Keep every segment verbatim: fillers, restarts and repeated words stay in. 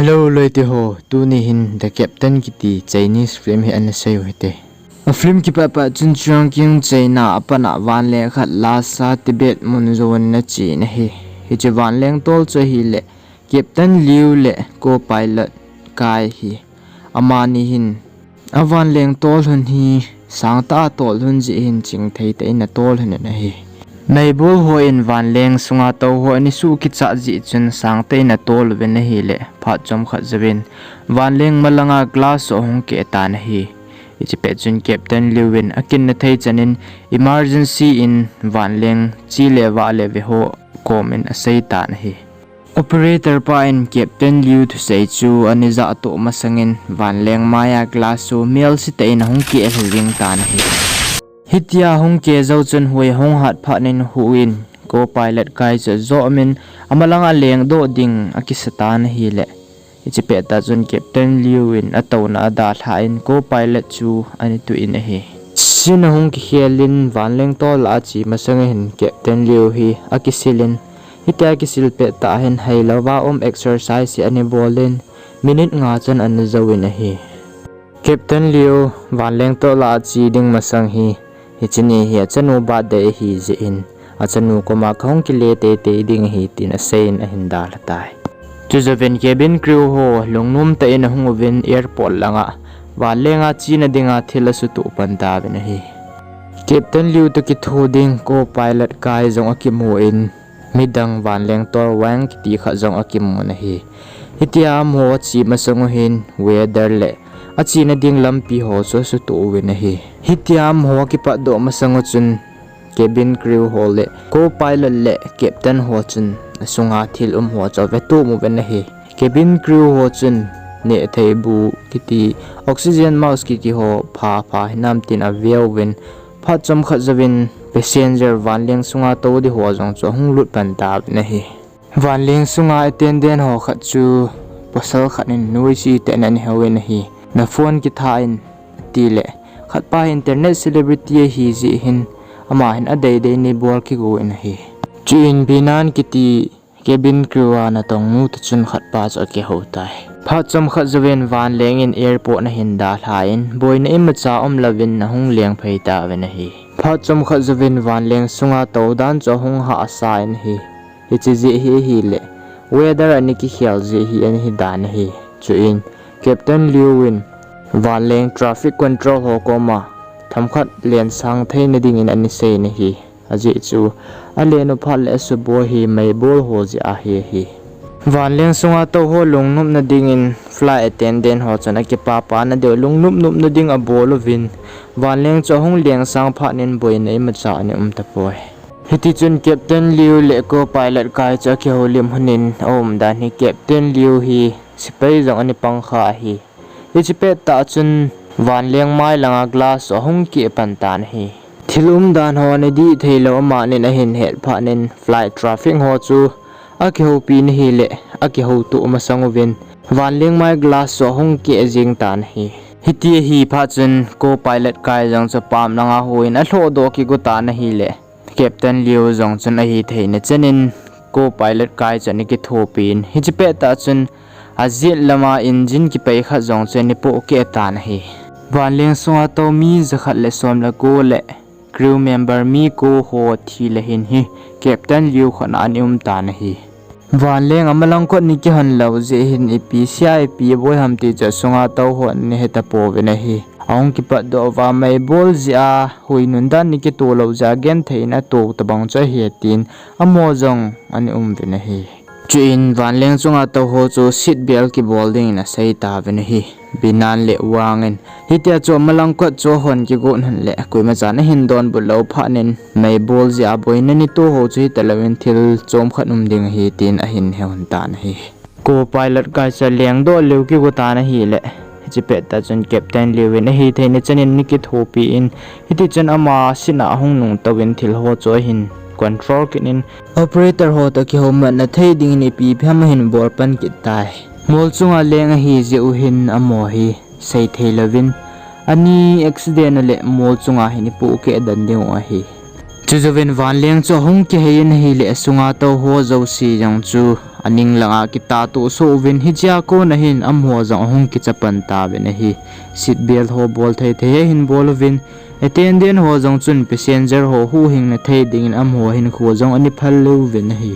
Hello loite ho, tuni hin The Captain kiti Chinese film hi ana sei u hite. A film kipat pat chun Chiang King China a pat a vanleng khat Lhasa Tibet mun jouvin ana che in ahi. Hiche vanleng tol chu ahile Captain Liu le co-pilot Kai hi amani hin a vanleng tol lhon hi sangtah a tol lhon jeh hin chingthei tah in atol lhon in ahi. Meibol hon vanleng sunga tou ho ana suh kichat jeh chun sangtah in atol uvin ahile phat chomkhat jouvin vanleng malanga glass chu ahung keh tan ahi. Hiche pet chun Captain Liu in akinna thei chan in emergency in vanleng che le vah le ve ho kom in asei tan ahi. Operator pa in Captain Liu thusei chu ana jah toh masang in vanleng maiya glass chu melse tah in ahung keh lha jeng tan ahi. Hitia ahung keh jou chun hui ahung hat phat in huhhing in co-pilot Kai chu ajom in amalanga lengdoh ding akisa tan ahile hiche pet tah chun Captain Liu in atouna adalhah in co-pilot chu ana tuh in ahi. Scene ahung kikhel in vanleng tol a ache masang hin Captain Liu hi akisil in, hitia akisil pet tah hin hailouva um exercise hi ana bol in minute nga chan ana jouvin ahi. Captain Liu vanleng tol a ache ding masang hi, hiche ni hi achanu birthday ahi jeh in achanu koma kahung kile teitei ding ahi tin asei in ahin dalha tai. Chujouvin cabin crew ho lungnom tah in ahung uvin airport langa vanlenga chena dinga thil asutoh pan tauvin ahi. Captain Liu toh kitho ding co-pilot Kai jong akimu in midang vanleng tol Wang kiti khat jong akimun ahi. Hitia amaho ache masang u hin weather le achena ding lampi ho chu asutoh uvin ahi. Hitia amaho akipatdoh masang u chun cabin crew ho le co-pilot le captain ho chun asunga thil um ho chu avetom uvin ahi. Cabin crew ho chun nehthei bu kiti, oxygen mask kiti ho pha pha hinam tin aveuvin phat chomkhat jouvin passenger vanleng sunga tou ding ho jong chu ahung lut pan tauvin ahi. Vanleng sunga attendant ho khat chu pasal khat in noisy tah in ana houvin ahi. Na phone kitha in atile khatpa hi internet celebrity ahi jeh hin ama hin adeidei in abol kigo in ahi. Chuin Binan kiti cabin crew a natongnu toh chun khatpa chu akihou tai. Phat chomkhat jouvin vanleng in airport ahin dalhan boina imacha umlouvin ahung leng phei tauvin ahi. Phat chomkhat jouvin vanleng sunga tou dan chu ahung hahsa in ahi. Hiche jeh hi ahile weather ana kikhel jeh hi ana hidan ahi. Chuin Captain Liu in vanleng traffic control ho koma themkhat lensang theina dingin ana sei in ahi. Ajeh chu alen u phat le asuboi hi meibol ho jeh ahi ahi. Vanleng sunga tou ho lungnopna dingin flight attendant ho chun akipapana diu lungnop nopna ding abol uvin vanleng chu ahung lengsang phat in boina imacha ana um tapoi. Hitichun Captain Liu le co-pilot Kai chu akihoulim lhon in aumdan hi Captain Liu hi sepai jong ana pangkha ahi. Hiche pettah chun vanleng mai langa glass chu ahung keh pan tan ahi. Thil umdan ho ana dih theilou amanin ahin het phat in flight traffic ho chu akihoupi in ahile akihoutoh masang uvin vanleng mai glass chu ahung keh jeng tan ahi. Hiti ahi phat chun co-pilot Kai jong chu pam langa houin alhohdoh kigo tan ahile Captain Liu jong chun ahitheina chan in co-pilot Kai chu ana kithopi in hiche pettah chun ajet lama engine kipai khat jong chu ana pohkeh tan ahi. Vanleng sunga tou mi jakhat le som le ko le crew member mi ko ho thi le hin hi Captain Liu khut a ana um tan ahi. Vanleng amalang kot ana kihon lou jeh hin ipi sea ipi boi ham ti chu asunga tou hon ana hetapouvin ahi. Ahung kipatdoh uva meibol jeh a hui nundan ana kitoh lou jeh a genthei in atou tabang chu ahi tin amaho jong ana umuvin ahi. Chuin vanleng chunga tou ho chu seat belt kibol dingin asei tauvin ahi. Binan le Wang in hitia chu amalang kot chu ahon kigot lhon le koimachan ahin donbut lou phat in meibol jeh a boina natoh ho chu hitalouvin thil chomkhat um ding ahi tin ahin he lhon tan ahi. Co-pilot Kai chu alengdoh leu kigo tan ahile hiche pettah chun Captain Liu in ahitheina chan in ana kithopi in hitichun ama seat a ahung nungtouvin thil ho chu ahin control kit in operator ho toh kihoumatna thei dingin ipi ipi ham ahin bol pan kit tai. Mol chunga leng ahi jeh u hin amaho hi seithei louvin ani accident a le mol chunga hin ipohkeh den diu ahi. Chujouvin vanleng chu ahung kihei in ahile asunga tou ho jouse jong chu aning langa kitah toh soh uvin, hichea kona hin amaho jong ahung kicha pan tauvin ahi. Seat belt ho bol thei thei ahin bol uvin, attendant ho jong chun passenger ho huhhingna thei dingin amaho hinkho jong ana phal uvin ahi.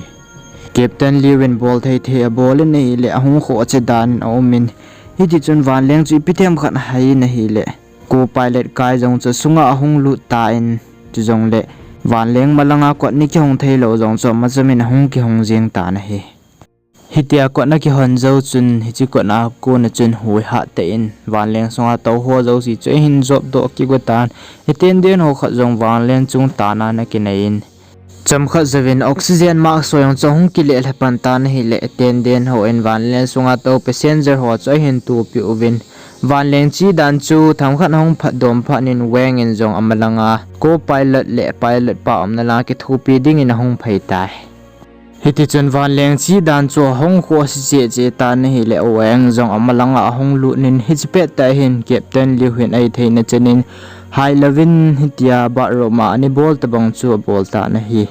Captain Liu in bol thei thei abol in ahileh, ahung khoh che dan in aumin, hitichun vanleng chu ipi them khat ahai in ahileh, co-pilot Kai jong chu sunga ahung lut tan, chujongleh vanleng malanga kot ana kihong thei lou jong chu amacham in ahung kihong jeng tan ahi. Hitia kot ana kihon jou chun, hiche kot a kona chun huihat tah in vanleng sunga tou ho jouse chu ahin jop doh kigo tan, attendant ho khat jong vanleng chung tana ana kinei in, chomkhat jouvin oxygen mask ho jong chu ahung kile lha pan tan ahileh, attendant hon vanleng sunga tou passenger ho chu ahin tohpeh uvin, vanleng che dan chu themkhat ahung phatdoh phat in Wang in jong amalanga co-pilot le pilot pa umna langa kithopi dingin ahung phei tai. Hitichun vanleng che dan chu ahung khoh se cheh cheh tan ahileh, Wang jong amalanga ahung lut in, hiche pettah hin Captain Liu hin ahi theina chan in hai louvin hitia bathroom a ana bol tobang chu abol tan ahi.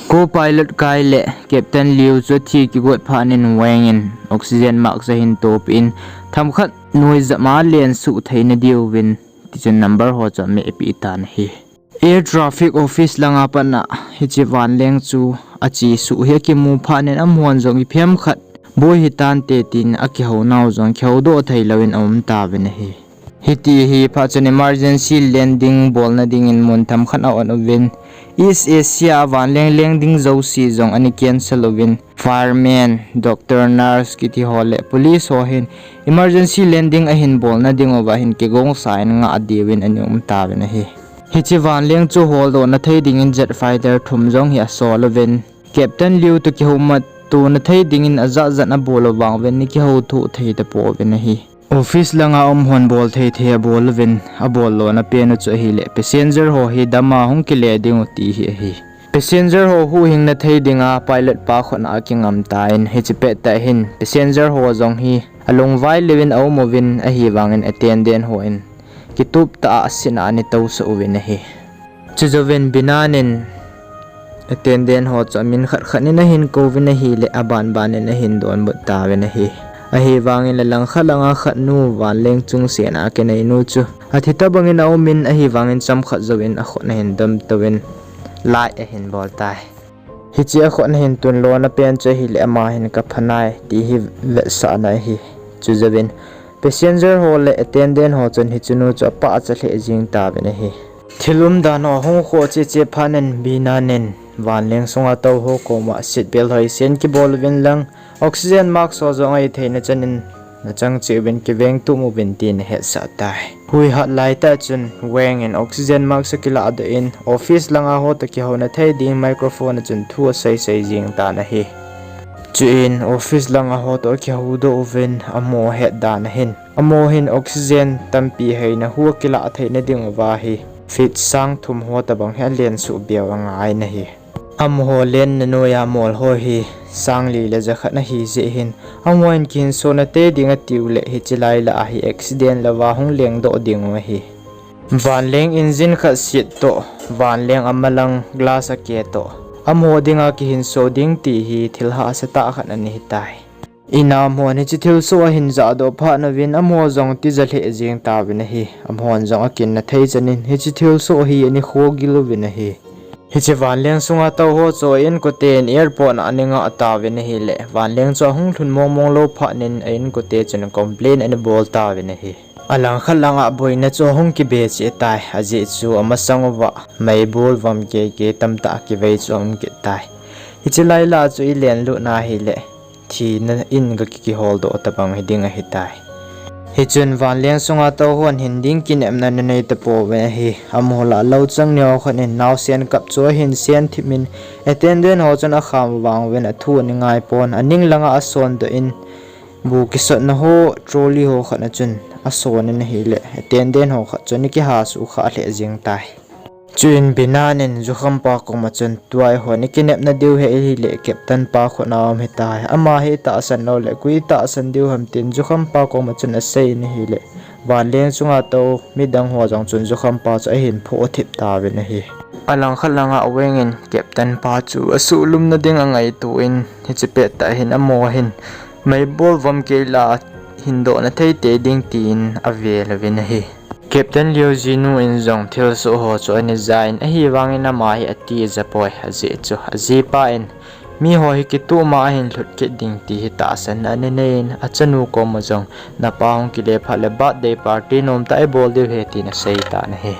Co-pilot Kai le Captain Liu chu athi kigot phat in Wang in oxygen mask ahin tohpeh in, themkhat noija ma alen suh theina diuvin, tichun number ho chu amehpeh tan ahi. Air Traffic Office langa pat a hiche vanleng chu ache suh hi akimu phat in, amahon jong ipi ham khat boi hitante tin akihou nau jong kihoudoh thei louvin aum tauvin ahi. Hiti hi phat chun emergency landing bolna dingin mun themkhat a-on uvin, East Asia a vanleng leng ding jouse jong ana cancel uvin, fireman, doctor, nurse kiti ho le police ho hin emergency landing ahin bolna dinguva hin kigongsa in ngah diuvin ana um tauvin ahi. Hiche vanleng chu holdohna thei dingin jet fighter thum jong hi asol uvin, Captain Liu toh kihoumat tona thei dingin ajat jat in abol u vang uvin, ana kihouthoh thei tapouvin ahi. Office langa umhon bol thei thei abol uvin, abol lona pen u chu ahileh, passenger ho hi dama hung kile ding u ti hi ahi. Passenger ho huhhingna thei dinga pilot pa khut a akingam tan, hiche pettah hin passenger ho jong hi alungvai louvin aum uvin, ahivangin attendant hon kitup tah a asin a ana tousah uvin ahi. Chujouvin Binan in attendant ho chu amin khat khat in ahin kouvin ahileh, aban ban in ahin donbut tauvin ahi. Ahivangin alangkhat langa khatnu vanleng chung sena kinei nu chu athi tobang in aumin, ahivangin chomkhat jouvin akhut ahin dam touvin light ahin bol tai. Hiche akhut ahin tun lona pen chu ahileh, ama hin kapha nai ti hi vetsahna ahi. Chujouvin passenger ho le attendant ho chun hiche nu chu apahcha lheh jeng tauvin ahi. Thil umdan ho ahung khoh cheh cheh phat in Binan in vanleng sunga tou ho koma seat belt ho isen kibol uvin lang, oxygen mask ho jong ahi theina chan in nachang cheh uvin kiveng tum uvin tin ahetsah tai. Huihat laitah chun Wang in oxygen mask akiladoh in, office langa ho toh kihouna thei ding microphone a chun thu asei sei jeng tan ahi. Chuin office langa ho toh akihoudoh uvin, amaho het dan ahin, amaho hin oxygen tampi heina hu akilah theina dinguva hi feet sang thum ho tobang hi alen suh beu angai in ahi. Amaho lenna noiya mol ho hi sang li le ja khat ahi jeh hin, amaho hin kihinsona tei ding atiu leh, hiche lailah a hi accident louva hung lengdoh dingu ahi. Vanleng engine khat set toh, vanleng amalang glass ake toh, amaho dinga kihinso ding ti hi thil hahsatah khat ana hitai. Inam hon hiche thilsoh ahin jahdoh phat uvin, amaho jong tija lheh jeng tauvin ahi. Amahon jong akinna thei chan in hiche thilsoh hi ana khogil uvin ahi. Hiche vanleng sunga tou ho chu a-inkoten airport a ana ngah tauvin ahileh, vanleng chu ahung lhun mong mong lou phat in a-inkote chun complain ana bol tauvin ahi. Alangkhat langa boina chu ahung kibe cheh tai, ajeh chu amasang uva meibol vam gei gei tamtah kivei chu aum kit tai. Hiche lailah chu ilen lutna ahileh, thina in gaki kiholdoh tabang hiding ahitai. Hichun vanleng sunga tou hon hin ding kinepna ana nei tapouvin ahi. Amaho lah louchang ni ho khat in naosen kap chu ahin sen thip in, attendant ho chun akham vang uvin athu ana ngai pon, aning langa asondoh in, bu kisotna ho trolley ho khat a chun ason in ahileh, attendant ho khat chun ana kiha suhkhah lheh jeng tai. Chuin Binan in jukhampa koma chun, tua eiho nakinepna diu hi ahileh captain pa khut a um ahitai. Ama hi itahsan lou leh koi itahsan diu ham tin jukhampa koma chun asei in ahileh, vanleng sunga tou midang ho jong chun jukhampa chu ahin phoh thip tauvin ahi. Alangkhat langa Wang in Captain pa chu asuhlumna ding angaito in, hiche pettah hin amaho hin meibol vom keila hindoh na thei tei ding tin avel uvin ahi. Captain Liu jinu in jong thilsoh ho chu ana ja in, ahivangin ama hi atija poi, ajeh chu ajipa in miho hi kituh ma ahin lhut kit ding ti hi tahsan ana nei in, achanu koma jong, napa hung kile phat le birthday party nomtah ibol diu ahi, tin asei tan ahi.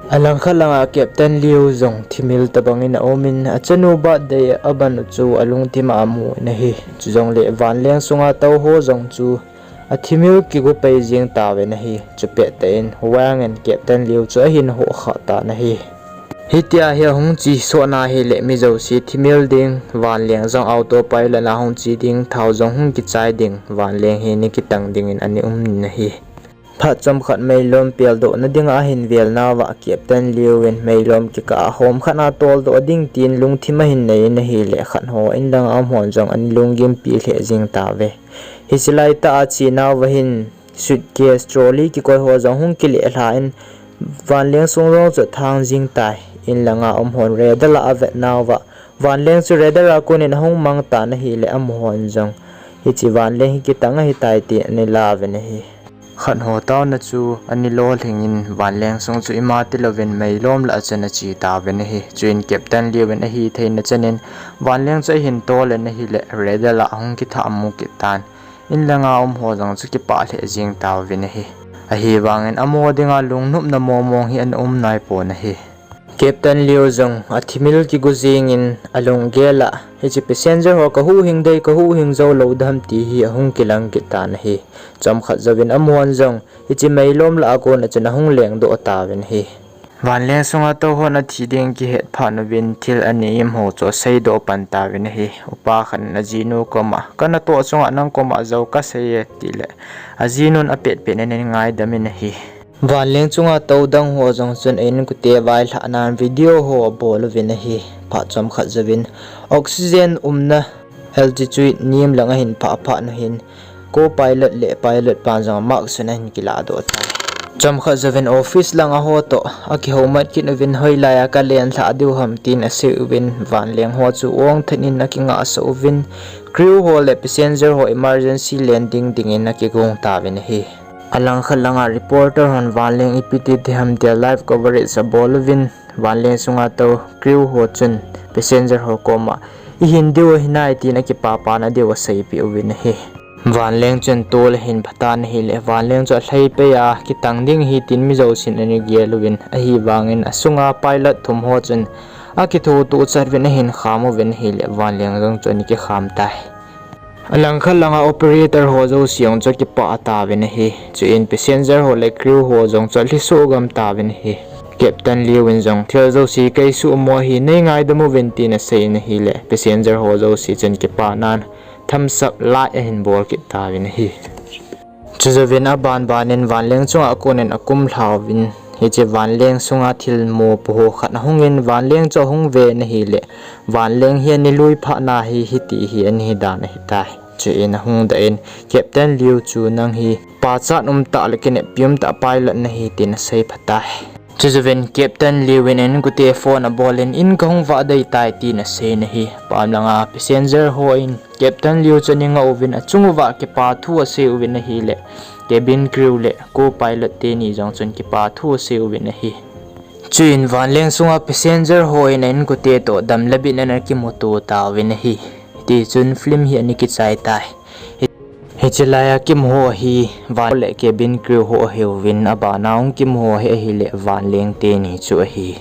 Alangkhat langa Captain Liu jong thimil tobangin aumin, achanu birthday aban u chu alungthim a amun ahi. Chujongle vanleng sunga tou ho jong chu athimil kigu pai jeng tauvin ahi. Chupettah in Wang in Captain Liu chu ahin hohkhah tan ahi. Hitia hi ahung chesotna hileh mi jouse thimil ding, vanleng jong autopilot a hung che ding, thao jong hung kichai ding, vanleng hi ana kitang dingin ana um in ahi. Phat chomkhat meilom peldohna dinga ahin velnauva Captain Liu in meilom kikah a homkhat a toldoh ding tin lungthim ahin nei in ahile, khat ho inlanga umhon jong ana lunggimpi lheh jeng tauve. Hiche laitah a chenauva hin suitcase, trolley kikoi ho jong hung kile lhan, vanleng sung jong chu athang jeng tai. Inlanga umhon radar a avetnauva, vanleng chu radar a konin ahung mang tan ahile, amahon jong hiche vanleng hi kitang ahitai tin ana lauvin ahi. Khat ho taona chu ana lolhingin vanleng sung chu ima tilouvin meilom lah a chun ache tauvin ahi. Chuin Captain Liu in ahitheina chanin vanleng chu ahin tol in ahile, radar a ahung kithah mu kit tan. Inlanga umho jong chu kipah lheh jeng tauvin ahi. Ahivangin amaho dinga lungnopna momong hi ana um naipon ahi. Captain Liu jong athimil kigu jengin alunggel a, hiche passenger ho kahuhhing dei kahuhhing jou lou dem ti hi ahung kilang kit tan ahi. Chomkhat jouvin amahon jong hiche meilom lah a kona chun ahung lengdoh tauvin ahi. Vanleng sunga tou hon athi ding kihet phat uvin thil ana imho chu aseidoh pan tauvin ahi. Upa khat in ajinu koma, kanatoh chunga nang koma jou kasei e, tile ajinun apetpet in ana ngaidamin ahi. Vanleng chunga tou dang ho jong chun a-inkote vailhahnan video ho abol uvin ahi. Phat chomkhat jouvin oxygen umna altitude nem lang ahin phah phat uhin, co-pilot le pilot pan jong mask chun ahin kilahdoh tai. Chomkhat jouvin office langa ho toh akihoumat kit uvin, hoilai a kalenlhah diu ham tin asei uvin, vanleng ho chu ongthat in akingahsah uvin, crew ho le passenger ho emergency landing dingin akigong tauvin ahi. Alangkhat langa reporter hon vanleng ipi ti ti ham tia live coverage abol uvin, vanleng sunga tou crew ho chun passenger ho koma, ihin diu ahinai, tin akipapana diu aseipeh uvin ahi. Vanleng chun tol ahin phatan ahile, vanleng chu alhai pei a kitang ding ahi tin mi jousen ana gel uvin, ahivangin asunga pilot thum ho chun akithotuchat uvin ahin kham uvin ahile, vanleng jong chu ana kikham tai. Alangkhat langa operator ho jouse jong chu akipah tauvin ahi. Chuin passenger ho le crew ho jong chu alhisoh gam tauvin ahi. Captain Liu in jong thil jouse kei suhmo ahi, nei ngaidam uvin tin asei in ahile, passenger ho jouse chun kipahnan thumbs up like ahin bol kit tauvin ahi. Chujouvin abanbanin vanleng chunga konin akumlhauvin, hiche vanleng sunga thil mopo ho khat ahungin vanleng chu ahung ven ahile, vanleng hi ana lui phatna hi hiti hi ana hidan ahitai. Chuin ahung dah in, Captain Liu chu, nang hi pachat umtah le kineppi umtah pilot nahi, tin asei phatai. Chujouvin Captain Liu in a-inkote phone abolin, in kahung vah dei tai, tin asei in ahi. Pam langa passenger hon Captain Liu chu ana ngah uvin, achung uva kipa thu asei uvin ahile, cabin crew le co-pilot teni jong chun kipa thu asei uvin ahi. Chuin vanleng sunga passenger hon a-inkote toh damlabin ana kimuto tauvin ahi. Hitichun film hi ana kichai tai. Hiche laiya kimu ho hi van le cabin crew ho ahiuvin, abana hung kimu ho hi ahile vanleng teni chu ahi.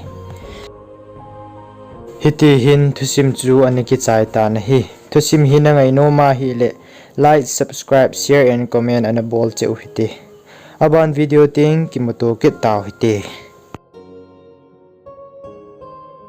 Hitihin thusim chu ana kichai tan ahi. Thusim hi nangainom ahile like, subscribe, share and comment ana bol cheh u hite. Aban video teng kimuto kit tau hite.